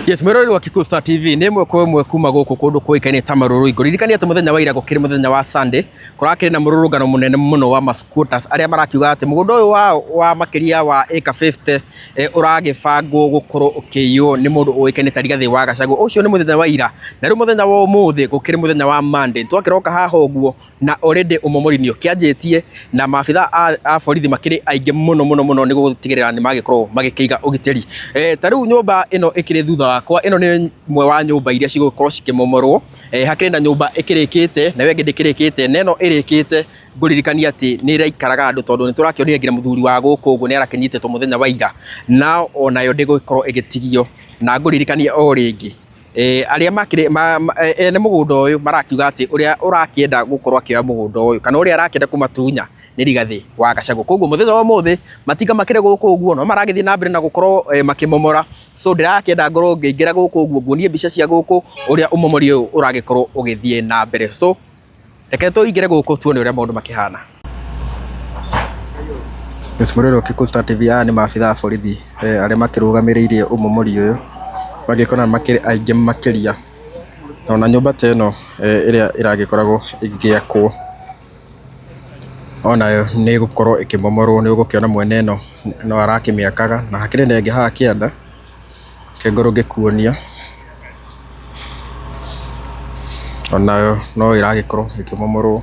Yes, mwĩroreri wa Kikuyu Star TV nĩ ĩmwe kwa ĩmwe kuma gũkũ kũndũ kũĩkaine ta Marũrũ. Ngũririkania atĩ mũthenya wa ira gũkĩrĩ mũthenya wa Sunday, kũrakĩrĩ na mũrũrũngano mũnene mũno wa ma squatters arĩa marakiuga atĩ mũgũnda ũyũ wao wa makĩria wa ĩka 50 ũragĩbangwo gũkorwo ũkĩiywo nĩ mũndũ ũĩkaine ta Rigathĩ wa Gachagua. Ũcio nĩ mũthenya wa ira, na rĩu mũthenya wa ũmũthĩ gũkĩrĩ mũthenya wa Monday. Twakĩroka haha ũguo na already ũmomori nĩ ũkĩanjĩtie na maabitha a borithi makĩrĩ aingĩ mũno mũno mũno nĩguo gũtigĩrĩra nĩ magĩkorwo magĩkĩiga ũgitĩri. Ta rĩu nyũmba ĩno ĩkĩrĩ thutha wakwa, ĩno nĩ ĩmwe wa nyũmba iria cigũkorwo cikĩmomorwo. Hakĩrĩ na nyũmba ĩkĩrĩkĩte na ĩyo ĩngĩ ndĩkĩrĩkĩte, na ĩno ĩrĩkĩte ngũririkania atĩ nĩ ĩraikaraga andũ tondũ nĩ tũrakĩonire nginya mũthuri wa gũkũ ũguo nĩ arakĩnyitĩtwo mũthenya wa ira, na onayo ndĩgũgĩkorwo ĩgĩtigio. Na ngũririkanie o rĩngĩ arĩa makĩrĩ ene mũgũnda ũyũ marakiuga atĩ ũrĩa ũrakĩenda gũkorwo akĩoya mũgũnda ũyũ kana ũrĩa arakĩenda kũmatunya nĩ Rigathĩ wa Gachagua. Koguo mũthenya wa ũmũthĩ matinga makĩrĩ gũkũ ũguo no maragĩthiĩ na mbere na gũkorwo makĩmomora. So ndĩrakĩenda ngorwo ngĩingĩra gũkũ ũguo nguonie mbica cia gũkũ ũrĩa ũmomori ũyũ ũragĩkorwo ũgĩthiĩ na mbere. So reke tũingĩre gũkũ tuone ũrĩa maũndũ makĩhana. Yes, mwĩroreri wa Kikuyu Star TV, aya nĩ maabitha a borithi arĩa makĩrũgamĩrĩire ũmomori ũyũ, magĩkora makĩrĩ aingĩ makĩria. Na ona nyũmba ta ĩno ĩrĩa ĩragĩkoragwo ĩgĩakwo onayo nĩ ĩgũkorwo ĩkĩmomorwo, nĩ ũgũkĩona mwene ĩno no arakĩmĩakaga, na hakĩrĩ na ĩngĩ haha kĩanda, reke ngorwo ngĩkuonia. Onayo no ĩragĩkorwo ĩkĩmomorwo.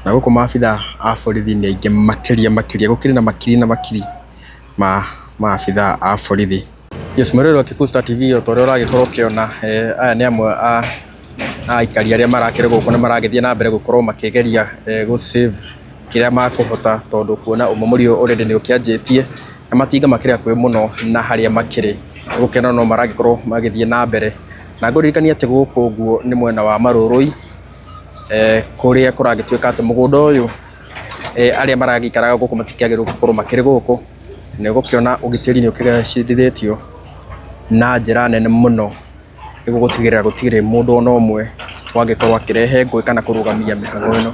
Na gũkũ maabitha a borithi nĩ aingĩ makĩria makĩria, gũkĩrĩ na makiri na makiri ma maabitha a borithi. Yes, mwĩroreri wa Kikuyu Star TV, o ta ũrĩa ũragĩkorwo ũkĩona, aya nĩ amwe a aikari arĩa marakĩrĩ gũkũ na maragĩthiĩ na mbere gũkorwo makĩgeria gũ save kĩrĩa makũhota, tondũ kuona ũmomori ũyũ already nĩ ũkĩanjĩtie na matinga makĩrĩ hakuhĩ mũno na harĩa makĩrĩ. Nĩgũkĩona no maragĩkorwo magĩthiĩ na mbere. Na ngũririkanie atĩ gũkũ ũguo nĩ mwena wa Marũrũi, kũrĩa kũragĩtuĩka atĩ mũgũnda ũyũ arĩa maragĩikaraga gũkũ matikĩagĩrĩirwo gũkorwo makĩrĩ gũkũ. Nĩ ũgũkĩona ũgitĩri nĩ ũkĩgacĩrithĩtio na njĩra nene mũno nĩguo gũtigĩrĩra gũtirĩ mũndũ ona ũmwe wangĩkorwo akĩrehe ngũĩ kana kũrũgamia mĩhang'o ĩno.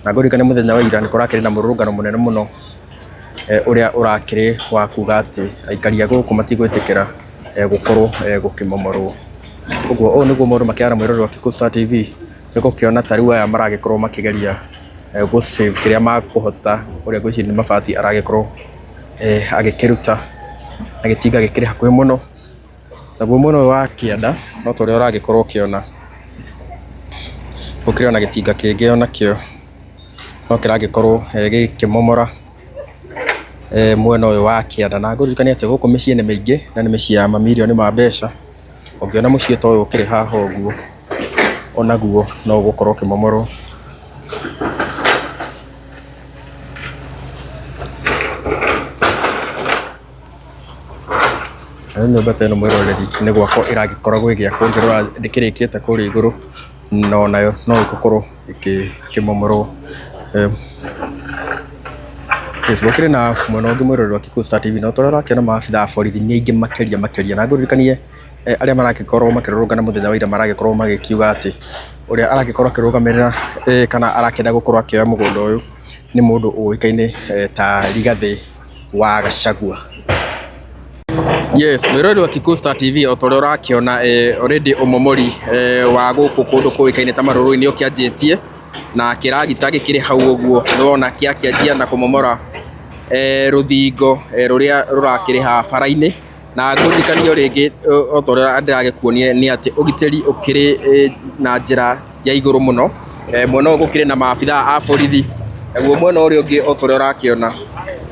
Na ngũririkanie mũthenya wa ira nĩ kũrakĩrĩ na mũrũrũngano mũnene mũno ũrĩa ũrakĩrĩ wa kuga atĩ aikari a gũkũ matigwĩtĩkĩra gũkorwo gũkĩmomorwo. Ũguo ũũ nĩguo maũndũ makĩhana mwĩroreri wa Kikuyu Star TV, nĩ ũgũkĩona ta rĩu aya maragĩkorwo makĩgeria gũ save kĩrĩa makũhota, ũrĩa ngwĩciria nĩ mabati aragĩkorwo agĩkĩruta na gĩtinga gĩkĩrĩ hakuhĩ mũno. Naguo mwena ũyũ wa kĩanda no ta ũrĩa ũragĩkorwo ũkĩona, gũkĩrĩ ona gĩtinga kĩngĩ onakĩo no kĩragĩkorwo gĩkĩmomora mwena ũyũ wa kĩanda. Na ngũririkanie atĩ gũkũ mĩciĩ nĩ mĩingĩ na nĩ mĩciĩ ya mamirioni ma mbeca. Ũngĩona mũciĩ ta ũyũ ũkĩrĩ haha ũguo, onaguo no ũgũkorwo ũkĩmomorwo. Rĩu nyũmba ta ĩno mwĩroreri nĩ gwakwo ĩragĩkoragwo ĩgĩakwo ũngĩrora ndĩkĩrĩkĩte kũrĩa igũrũ, na onayo no ĩgũkorwo ĩkĩmomorwo. Gũkĩrĩ na mwena ũngĩ mwĩroreri wa Kikuyu Star TV, na ũrĩa ũrakĩona maabitha a borithi nĩ aingĩ makĩria makĩria. Na ngũririkanie arĩa maragĩkorwo makĩrũrũngana mũthenya wa ira maragĩkorwo magĩkiuga atĩ ũrĩa aragĩkorwo akĩrũgamĩrĩra kana arakĩenda gũkorwo akĩoya mũgũnda ũyũ nĩ mũndũ ũĩkaine ta Rigathĩ wa Gachagua. Yes, mwĩroreri wa Kikuyu Star TV, o ta ũrĩa ũrakĩona, already ũmomori wa gũkũ kũndũ kũĩkaine ta Marũrũi nĩ ũkĩanjĩtie na kĩragita gĩkĩrĩ hau ũguo nĩ wona gĩakĩanjia na kũmomora rũthingo rũrĩa rũrakĩrĩ haha bara-inĩ. Na ngũririkanie o rĩngĩ o ta ũrĩa ndĩragĩkuonia nĩ atĩ ũgitĩri ũkĩrĩ na njĩra ya igũrũ mũno. Mwena ũyũ gũkĩrĩ na maabitha a borithi, naguo mwena ũrĩa ũngĩ o ta ũrĩa ũrakĩona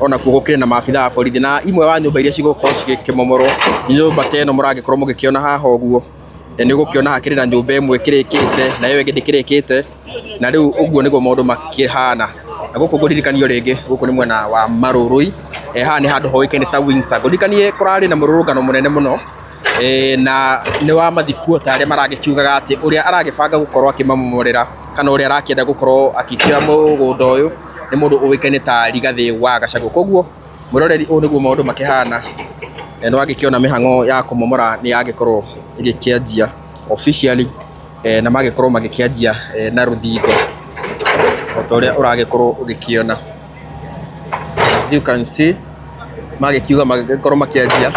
onakuo gũkĩrĩ na maabitha a borithi. Na imwe wa nyũmba iria cigũkorwo cigĩkĩmomorwo nĩ nyũmba ta ĩno mũragĩkorwo mũgĩkĩona haha ũguo. Nĩ ũgũkĩona hakĩrĩ na nyũmba ĩmwe ĩkĩrĩkĩte na ĩyo ĩngĩ ndĩkĩrĩkĩte, na rĩu ũguo nĩguo maũndũ makĩhana. Na gũkũ ngũririkanie o rĩngĩ gũkũ nĩ mwena wa Marũrũi, haha nĩ handũ hoĩkaine ta Windsor. Ngũririkanie kũrarĩ na mũrũrũngano mũnene mũno na nĩ wa mathikuota arĩa maragĩkiugaga atĩ ũrĩa aragĩbanga gũkorwo akĩmamomorera kana ũrĩa arakĩenda gũkorwo akĩoya mũgũnda ũyũ nĩ mũndũ ũĩkaine ta Rigathĩ wa Gachagua. Koguo mwĩroreri ũũ nĩguo maũndũ makĩhana, nĩ wagĩkĩona mĩhang'o ya kũmomora nĩ yagĩkorwo ĩgĩkĩanjia officially, na magĩkorwo magĩkĩanjia na rũthingo o ta ũrĩa ũragĩkorwo ũgĩkĩona. As you can see, magĩkiuga magĩkorwo makĩanjia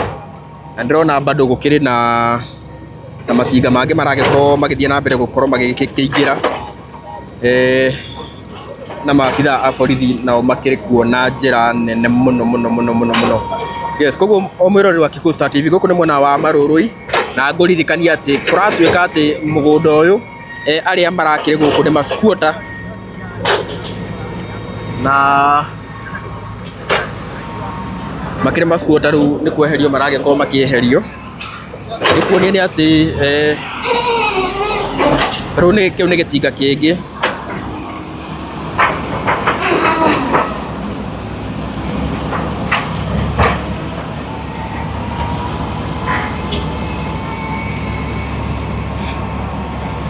Na ndĩrona bado gũkĩrĩ na matinga mangĩ maragĩkorwo magĩthiĩ na mbere gũkorwo magĩkĩingĩra, na maabithaa a borithi nao makĩrĩ kuo na njĩra nene mũno mũno mũno mũno mũno. Yes, koguo o mwĩroreri wa Kikuyu Star TV, gũkũ nĩ mwena wa Marũrũi, na ngũririkania atĩ kũratuĩka atĩ mũgũnda ũyũ, arĩa marakĩrĩ gũkũ nĩ ma squatter na makĩrĩ ma squatter, rĩu nĩ kweherio maragĩkorwo makĩeherio. Nĩ kuonia nĩ atĩ rĩu nĩ kĩu nĩ gĩtinga kĩngĩ.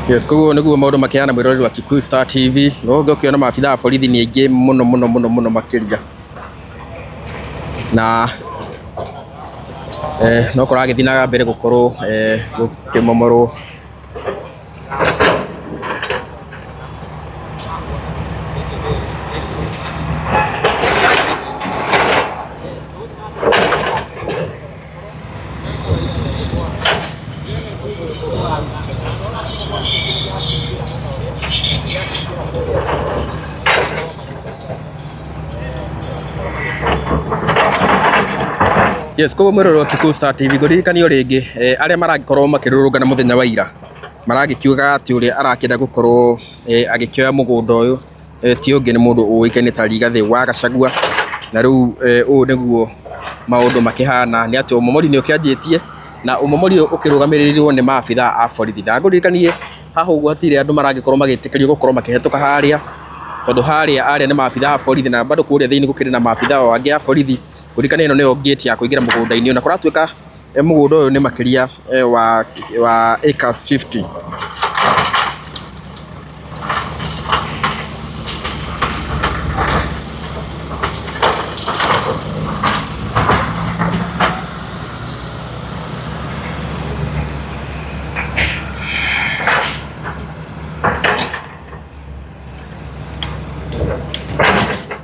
Yes, koguo nĩguo maũndũ makĩhana, mwĩroreri wa Kikuyu Star TV. No ũngĩkĩona maabithaa a borithi nĩ aingĩ mũno mũno mũno mũno makĩria, na no kũragĩthiĩ na mbere gũkorwo gũkĩmomorwo. Yes, koguo mwĩroreri wa Kikuyu Star TV, ngũririkanio rĩngĩ, arĩa maragĩkorwo makĩrũrũngana mũthenya wa ira maragĩkiuga atĩ ũrĩa arakĩenda gũkorwo agĩkĩoya mũgũnda ũyũ ti ũngĩ nĩ mũndũ ũĩkaine ta Rigathĩ wa Gachagua. Na rĩu ũũ nĩguo maũndũ makĩhana, nĩ atĩ ũmomori nĩ ũkĩanjĩtie, na ũmomori ũyũ ũkĩrũgamĩrĩirwo nĩ maabithaa a borithi. Na ngũririkanie haha ũguo hatirĩ andũ maragĩkorwo magĩtĩkĩrio gũkorwo makĩhetũka harĩa, tondũ harĩa arĩa nĩ maabithaa a borithi, na bado kũrĩa thĩinĩ gũkĩrĩ na maabithaa o angĩ a borithi. Ngũririkanie ĩno nĩyo gate ya kũingĩra mũgũnda-inĩ ũyũ, na kũratuĩka mũgũnda ũyũ nĩ makĩria wa acres 50.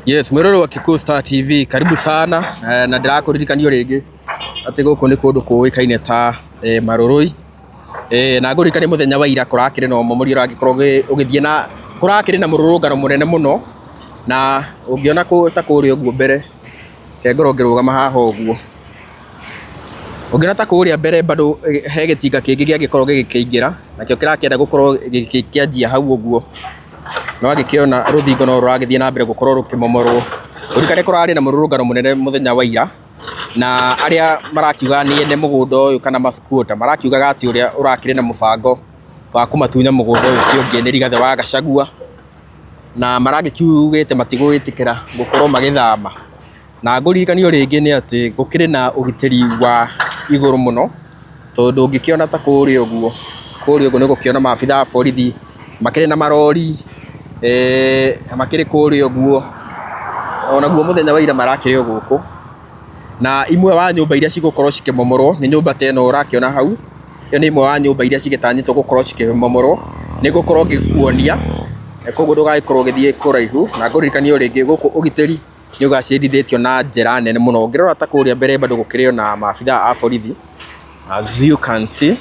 Yes, mwĩroreri wa Kikuyu Star TV, karibu sana, na ndĩrakũririkanio rĩngĩ atĩ gũkũ nĩ kũndũ kũĩkaine ta Marũrũi. Na ngũririkanie mũthenya wa ira kũrakĩrĩ na ũmomori ũragĩkorwo ũgĩthiĩ na kũrakĩrĩ na mũrũrũngano mũnene mũno, na ũngĩona ta kũrĩa ũguo mbere, reke ngorwo ngĩrũgama haha ũguo, ũngĩona ta kũrĩa mbere bado he gĩtinga kĩngĩ gĩagĩkorwo gĩgĩkĩingĩra, nakĩo kĩrakĩenda gũkorwo gĩkĩanjia hau ũguo. No agĩkĩona rũthingo no rũragĩthiĩ na mbere gũkorwo rũkĩmomorwo. Ũririkane kũrarĩ na mũrũrũngano mũnene mũthenya wa ira, na arĩa marakiuga nĩ ene mũgũnda ũyũ kana ma squatter marakiugaga atĩ ũrĩa ũrakĩrĩ na mũbango wa kũmatunya mũgũnda ũyũ ti ũngĩ nĩ Rigathĩ wa Gachagua, na maragĩkiugĩte matigwĩtĩkĩra gũkorwo magĩthama. Na ngũririkanio rĩngĩ nĩ atĩ gũkĩrĩ na ũgitĩri wa igũrũ mũno, tondũ ũngĩkĩona ta kũrĩa ũguo, kũrĩa ũguo nĩ ũgũkĩona maabithaa a borithi makĩrĩ na marori, makĩrĩ kũrĩa ũguo. Onaguo mũthenya wa ira marakĩrĩ o gũkũ. Na imwe wa nyũmba iria cigũkorwo cikĩmomorwo nĩ nyũmba ta ĩno ũrakĩona hau, ĩyo nĩ ĩmwe wa nyũmba iria cigĩtanyĩtwo gũkorwo cikĩmomorwo. Nĩ ngũkorwo ngĩkuonia, koguo ndũgagĩkorwo ũgĩthiĩ kũraihu. Na ngũririkanie o rĩngĩ gũkũ ũgitĩri nĩ ũgacĩrithĩtio na njĩra nene mũno. Ũngĩrora ta kũrĩa mbere bado gũkĩrĩ ona maabithaa a borithi, as you can see.